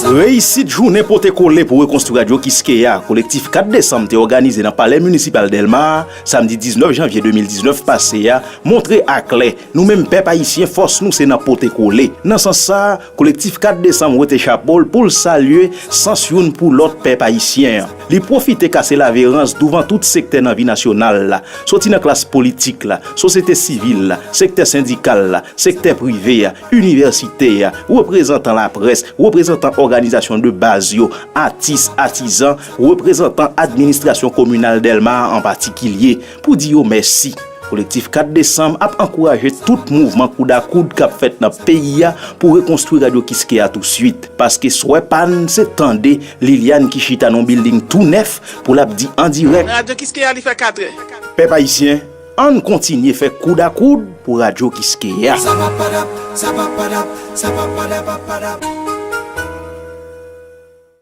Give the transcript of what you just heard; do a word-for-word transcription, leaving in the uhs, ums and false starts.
Reyisit jounen pote kole pou rekonstwi Radyo Kiskeya, kolektif kat desanm te òganize nan Palè Minisipal Dèlma a, samdi diznèf janvye de mil diznèf pase a, montre aklè, nou menm pèp ayisyen, fòs nou se nan pote kole. Nan sans sa a, kolektif kat desanm wete chapo l pou l salye sans youn pou lòt pèp ayisyen an. Li pwofite kase laverans douvan tout sektè nan vi nasyonal la, soti nan klas politik la, sosyete sivil la, sektè sendikal la, sektè prive a, inivèsite a, reprezantan laprès, reprezantan òganizasyon de baz yo, atis, atizan, reprezantan administrasyon kominal Dèlma a an patikilye, pou di yo mèsi. Kolektif kat desanm ap ankouraje tout mouvman koudakoud k ap fèt nan peyi a pou rekonstwi Radyo Kiskeya touswit. Paske swè pa n se tande Liliane ki chita nan yon bilding tou nèf pou l ap di an dirèk. Radyo Kiskeya li fè katrè. Pèp ayisyen, ann kontinye fè koudakoud pou Radyo Kiskeya.